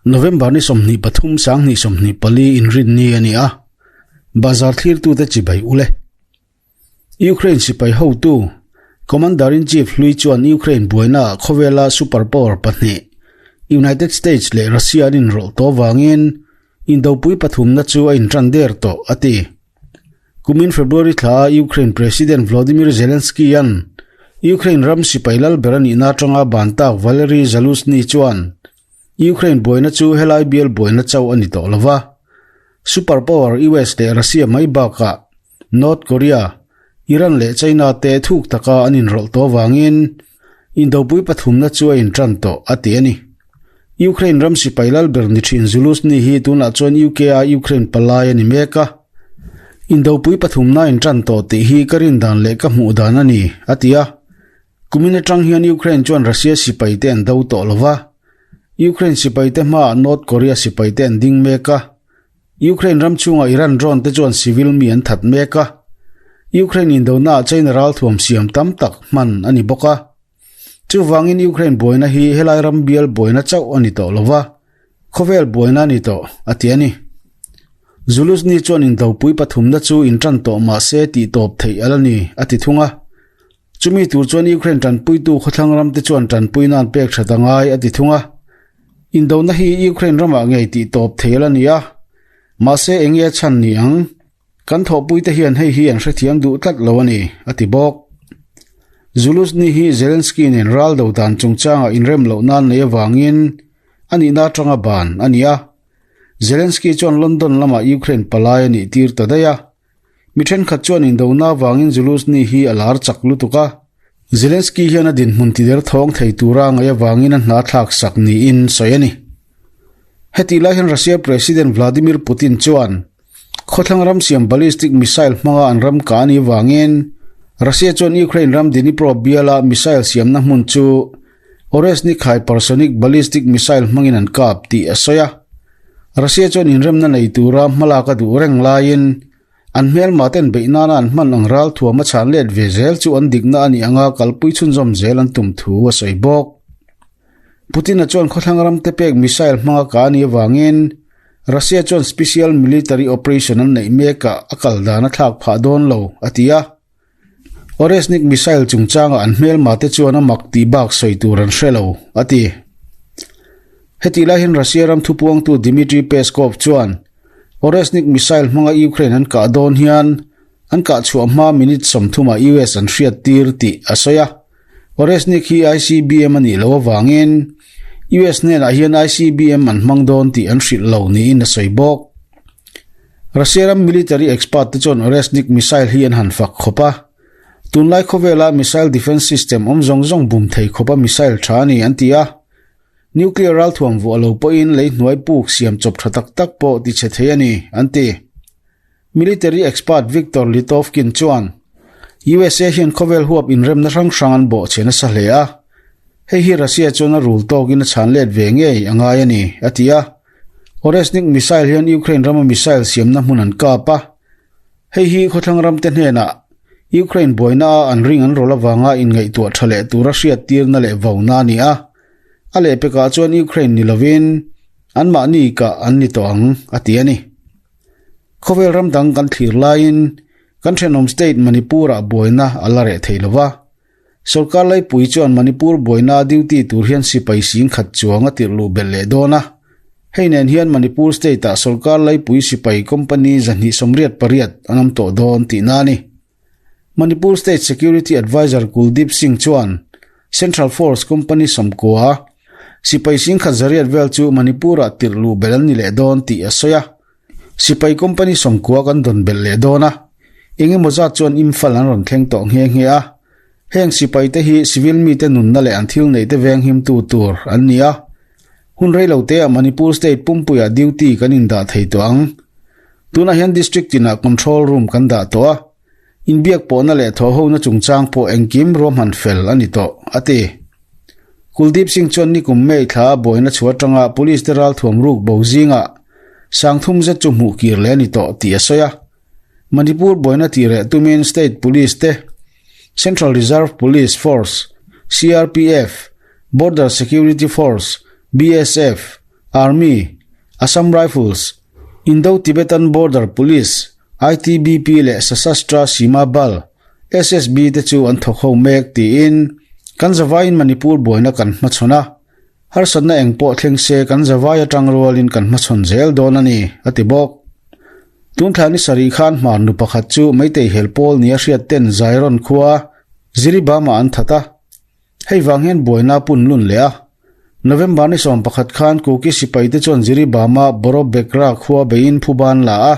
November ni 23 2024 inrinni a ni a, bazar thlirtute chibai ule. Ukraine sipai hotu, Commander-in-Chief hlui chuan Ukraine buainaah khawvela superpower pahnih, United States leh Russia an inrawlh tawh vangin indopui pathumna chu a intan der tawh, a ti. Kumin February thla a Ukraine President Volodymyr Zelensky-a'n Ukraine ram sipai lal ber a nihna atanga ban tak Valery Zaluzhny chuan Ukraine buaina chu helai bial buaina chauh a ni tawh lo va, superpower US leh Russia mai bakah North Korea, Iran leh China te thuk taka an inrawlh tawh avangin indopui pathumna chu a intan tawh, a ti a ni. Ukraine ram sipai lal ber ni thin Zaluzhny hi tunah chuan UK-a Ukraine palai a ni mek a. Indopui pathumna a intan tawh tih hi ka rin dan leh ka hmuh dan a ni, a ti a. Kumin atang hian Ukraine chuan Russia sipai te an do tawh lo va, Ukraine sipai te hmaah North Korea sipai te an ding mek a, Ukraine ram chhungah Iran drone te chuan civil mi an that mek a, Ukraine indonaah China ralthuam siam tam tak hman a ni bawk a. Chuvangin Ukraine buaina hi helai ram bial buaina chauh a ni tawh lo va, khawvel buaina a ni tawh, a ti a ni. Zaluzhny chuan indopui pathumna chu intan tawh mah se tihtawp theih a la ni, a ti thung a. Chumi tur chuan Ukraine tanpuitu khawthlang ramte chuan tanpui nan pek that a ngai, a ti thung a. Indona hi Ukraine ramah ngei tih tawp thei a la ni a, mahse eng nge a chhan ni ang? Kan thawhpuite hian hei hi an hrethiam duh tlat lo a ni, a ti bawk. Zaluzhny hi Zelensky nen ral do dan chungchangah inrem loh nan nei avangin a nihna atanga ban a ni a. Zelensky chuan London lamah Ukraine palai a nih tir ta daih a. Mi thenkhat chuan indona avangin Zaluzhny hi a lar chak lutuk a, Zelensky hian a dinhmun tider thawng thei tura ngaih avangin a hna thlak sak niin sawi a ni. Hetih lai hian Russia President Vladimir Putin chuan khawthlang ram siam ballistic missile hmanga an ram kah a nih avangin Russia chuan Ukraine ram Dnipro biala missile siamna hmun chu Oreshnik hypersonic ballistic missile hmangin an kap tih a sawi a. Russia chuan inremna nei tura hmalak a duh reng laiin an hmelma ten beih nana an hman ang ral thuam a chhan let ve zel chu an dikna a nih anga kalpui chhunzawm zel an tum thu a sawi bawk. Putin-a chuan khawthlang ram te pek missile hmanga kah a nih avangin Russia chuan special military operation an neih mekah a kal dan a thlak phah dawn lo, a ti a. Oreshnik missile chungchangah an hmelma te chuan a mak tih bak sawi tur an hre lo, a ti. Hetih lai hian Russia ram thupuangtu Dmitry Peskov chuan Oreshnik missile hmanga Ukraine an kah dawn hian an kah chhuah hma minute 30 ah US an hriat tir tih a sawi a. Oreshnik hi ICBM a nih loh avangin US hnenah hian ICBM an hmang dawn tih an hrilh lo niin a sawi bawk. Russia ram military expert te chuan Oreshnik missile hi an han fak khawp a, tunlai khawvela missile defence system awm zawng zawng bum thei khawpa missile tha a ni an ti a. Nuclear ralthuam vuah lo pawhin lei hnuai puk siam chawp tha tak tak pawh ti chhe thei a ni, an ti. Military expert Viktor Litovkin chuan USA hian khawvel huap inremna hrang hrang an bawh chhe nasa hle a, hei hi Russia chuan a rul tawkin a chhan let ve ngei a ngai a ni, a ti a. Oreshnik missile hian Ukraine rama missile siamna hmun an kap a, hei hi khawthlang ramte hnenah Ukraine buaina a an ring an rawl avanga inngaihtuah tha leh tura hriattirna leh vauna a ni a, a lehpekah chuan Ukraine ni lovin anmahni kah an ni tawh ang, a ti a ni. Khawvel ram dang kan thlir laiin kan thenawm state Manipur-ah buaina a la reh thei lo va. Sorkar laipui chuan Manipur buaina duty tur hian sipai sing khat chuang a tirh luh belh leh dawn a. Hei nen hian Manipur state-ah sorkar laipui sipai company 288 an awm tawh dawn tihna a ni. Manipur State Security Adviser Kuldeep Singh chuan Central Force Company 90 sipai sing khat zariat vel chu Manipur-ah tirh luh belh an ni leh dawn tih a sawi a. Sipai company 90 kan dawn belh leh dawn a, eng emaw zat chuan Imphal an rawn thleng tawh nghe nghe a. Heng sipai te hi civil mite nunna leh an thil neih te venghimtu tur an ni a. Hun rei lo teah Manipur state pumpuiah duty kan indah thei tawh ang. Tunah hian district tinah control room kan dah tawh a, inbiak pawhna leh thawhhona chungchang pawh engkim ruahman fel a ni tawh, a ti. Kuldeep Singh chuan nikum May thla a buaina chhuah atanga police te ralthuam ruk bo zingah 30,000 zet chu hmuh kir leh a ni tawh tih a sawi a. Manipur buaina tih reh tumin state police te, Central Reserve Police Force, CRPF, Border Security Force, BSF, Army, Assam Rifles, Indo-Tibetan Border Police, ITBP, leh Sashastra Seema Bal, SSB, te chu an thawk ho mek tiin kan zavaiin Manipur buaina kan hmachhawn a, harsatna eng pawh thleng se kan zavai atang rualin kan hmachhawn zel dawn a ni, a ti bawk. Tun thla ni sarih khan hmar nu pakhat chu Meitei hel pawl nia hriat ten Zairon khua Jiribam-ah an that a, Hei vang hian buaina a pun lun leh a. November ni 11 khan Kuki sipaite chuan Jiribam-a Borobekra khua beiin phuban la a.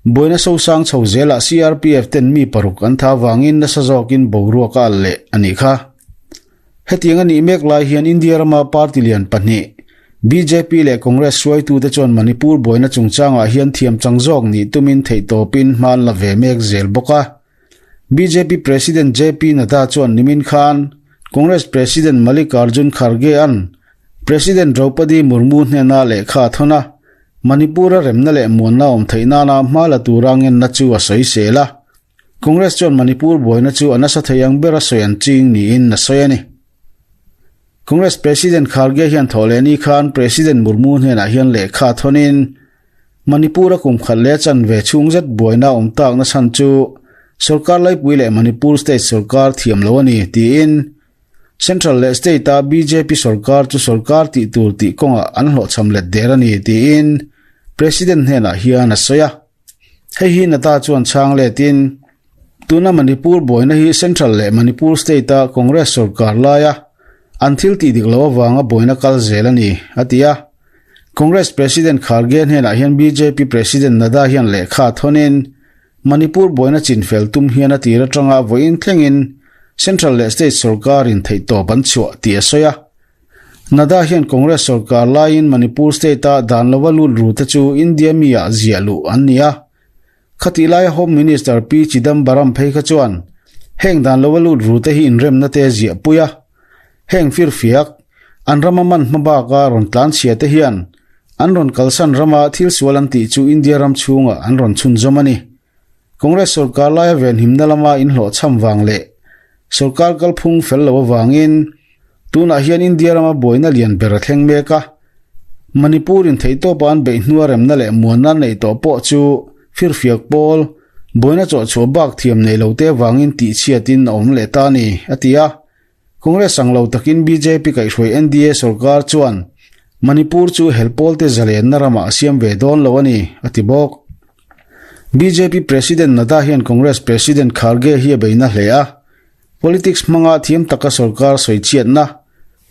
Buaina sosang chho zelah CRPF ten mi paruk an tha vangin nasa zawkin boruak a alh leh a nih kha. Hetiang a nih mek lai hian India rama party lian pahnih, bjp leh Congress hruaitute chuan Manipur buaina chungchangah hian thiam chang zawk nih tumin theihtawpin hma an la ve mek zel bawk a. Bjp President JP Nadda chuan nimin khan Congress President Mallikarjun Kharge-a'n President Draupadi Murmu hnena lehkha a thawn a, Manipur-a remna leh muanna awm theih nana hma la tura ngenna chu a sawi sel a. Congress chuan Manipur buaina chu a nasa thei ang bera sawi an ching niin a sawi a ni. Congress President Kharge hian thawhlehni khan President Murmu hnenah hian lehkha a thawnin, Manipur-a kum khat leh chanve chhung zet buaina awm takna chhan chu sorkar laipui leh Manipur state sorkar thiam lo a ni, tiin Central leh state-a bjp sorkar chu sorkar tih tur tih kawngah an hlawhchham let der a ni, tiin President hnenah hian a sawi a. Hei hi Nadda chuan chhang letin, Tuna Manipur buaina hi Central leh Manipur state-a Congress sorkar laia an thil tih dik loh avanga buaina kal zel a ni, a ti a. Congress President Kharge hnenah hian bjp President Nadda hian lehkha thawnin Manipur buaina chinfel tum hian a tir atanga vawiin thlengin Central leh State sorkarin theihtawp an chhuah tih a sawi a. Nadda hian Congress sorkar laiin Manipur State-a dan lova lut ru te chu India mi-ah ziah luh an ni a. Khatih laia Home Minister P Chidambaram phei kha chuan heng dan lova lut ru te hi inremna te ziah pui a. Heng firfiak, an rama man hma baka rawn tlan chhia te hian an rawn kalsan rama thil sual an tih chu India ram chhungah an rawn chhunzawm a ni. Congress sorkar laia venhimna lama inhlawhchham vang leh sorkar kalphung fel lo avangin tunah hian India rama buaina lian ber a thleng mek a. Manipur in theihtawpa an beih hnua remna leh muanna neih tawh pawh chu firfiak pawl, buaina chawhchhuah bak thiam nei lo te avangin tihchhiatin a awm leh ta a ni, a ti a. Congress ang lo takin bjp kaihhruai NDA sorkar chuan Manipur chu helpawlte zalenna ramah a siam ve dawn lo a ni, a ti bawk. Bjp President Nadda hian Congress President Kharge hi a beina hle a, politics hmanga thiam taka sorkar sawichhiatna,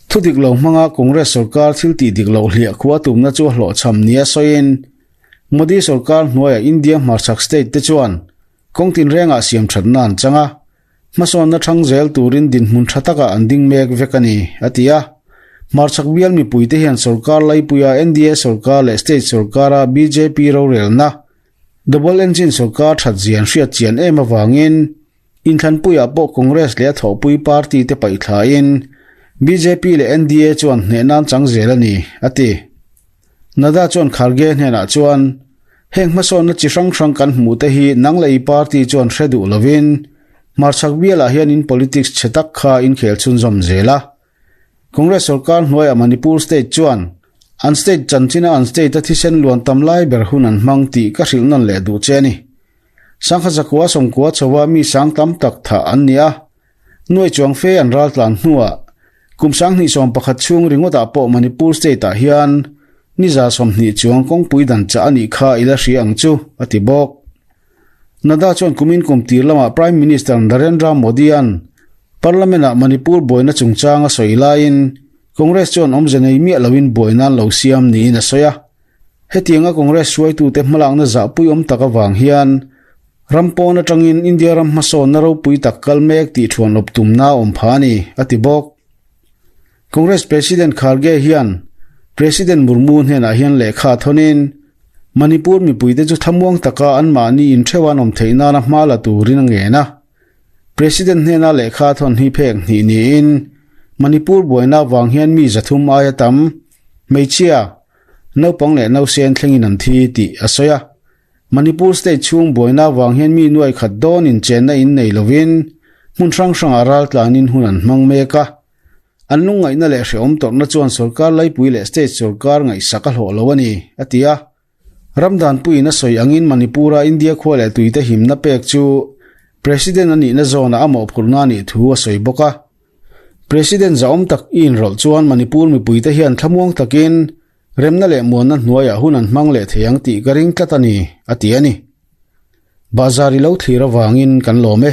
thu dik lo hmanga Congress sorkar thil tih dik loh hliah khua tumna chu a hlawhchham nia sawiin Modi sorkar hnuaiah India hmarchhak state te chuan kawng tinrengah siam thatna an chang a, Hmasawnna thang zel turin dinhmun tha takah an ding mek vek a ni, a ti a. Hmarchhak bial mipuite hian sorkar laipuia NDA sorkar leh state sorkara bjp rorelna, double engine sorkar that zian hriat chian em avangin inthlanpuiah pawh Congress leh a thawhpui party te paihthlain bjp leh NDA chuan hneh nan chang zel a ni, a ti. Nadda chuan Kharge hnenah chuan, Heng hmasawnna chi hrang hrang kan hmuh te hi nang leh i party chuan hre duh lovin hmarchhak bialah hian in politics chhe tak kha in khel chhunzawm zel a. Congress sorkar hnuaiah Manipur state chuan an state chanchina an state a thisen luan tam lai ber hun an hmang tih ka hrilh nawn leh duh che a ni. Sangha zakua sawmkua chhoa mi sang tam tak thah an ni a. Nuai chuang fe an ral tlan hnuah kum 2011 chhung ringawtah pawh Manipur state-ah hian ni 20 chuang kawngpui dan chah a nih kha i la hria ang chu, a ti bawk. Nadda chuan kumin kum tir lamah Prime Minister Narendra Modi-a'n Parliament-ah Manipur buaina chungchang a sawi laiin Congress chuan awmze nei miah loin buaina an lo siam niin a sawi a. Hetianga Congress hruaitute hmalakna zahpui awm tak avang hian ram pawn atangin India ram hmasawnna ropui tak kal mek tih thuan awp tumna a awm pha a ni, a ti bawk. Congress President Kharge hian President Murmu hnenah hian lehkha thawnin Manipur mipuite chu thlamuang taka anmahni intheuh an awm theih nana hma la turin a ngen a. President hnena lehkha thawn hi phek hnih niin Manipur buaina avang hian mi 300 aia tam hmeichhia, Naupang leh nausen thlengin an thi tih a sawi a. Manipur state chhung buaina avang hian mi nuai khat dawnin chenna in nei lovin hmun hrang hrangah raltlanin hun an hmang mek a. An lungngaihna leh hrehawm tawrhna chuan sorkar laipui leh state sorkar ngaihsak a hlawh lo a ni, a ti a. Ramdanpuiin a sawi angin Manipur-a India khua leh tuite himna pek chu President a nihna zawnah a mawhphurhna a nih thu a sawi bawk a. President zahawm tak i inrawlh chuan Manipur mipuite hian thlamuang takin remna leh muanna hnuaiah hun an hmang leh thei ang tih ka ring tlat a ni, a ti a ni. Bahzar i lo thlir avangin kan lawm e.